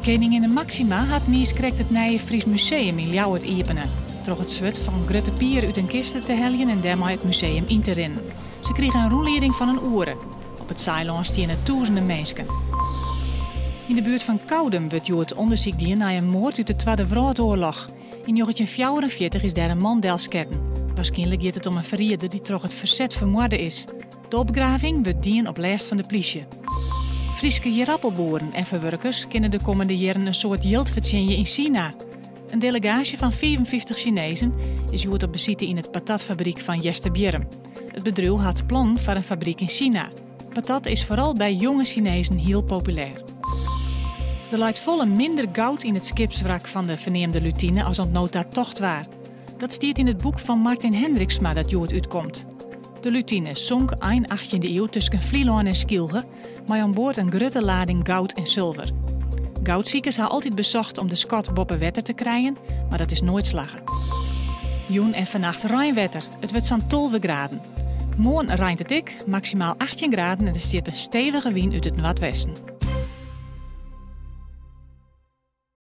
Keninginne Máxima hat niiskrekt it nije Fries Museum yn Ljouwert iepene. Troch it swurd fan Grutte Pier út in kiste te heljen en dêrmei it museum yn te rinnen. Se krige in rûnlieding fan in oere. Op it Saailân stiene tûzenen minsken. Yn de buert fan Koudum wurdt hjoed ûndersyk dien nei in moard út de Twadde Wrâldoarloch. Yn 1944 is dêr in man delsketten. Warskynlik giet it om in ferrieder dy't troch it ferset fermoarde is. De opgraving wurdt dien op lêst fan de plysje. Fryske ierappelboeren en ferwurkers kinne de kommende jierren in soad jild fertsjinje yn Sina. In delegaasje fan 55 Sinezen is hjoed op besite yn it patatfabryk fan Easterbierrum. It bedriuw hat plannen foar in fabryk yn Sina. Patat is foaral by jonge Sinezen hiel populêr. Der leit folle minder goud yn it skipswrak fan de ferneamde Lutine as oant no ta tocht waard. Dat stiet yn it boek fan Martin Hendriksma dat hjoed útkomt. De Lutine sonk ein achttjinde iuw tusken Flylân en Skylge mei oan board in grutte lading goud en sulver. Goudsikers ha altyd besocht om de skat boppe wetter te krijen, mar dat is noait slagge. Jûn en fannacht reinwetter. It wurdt sa'n 12 graden. Moarn reint it ek, maksimaal 18 graden en der stiet in stevige wyn út it noardwesten.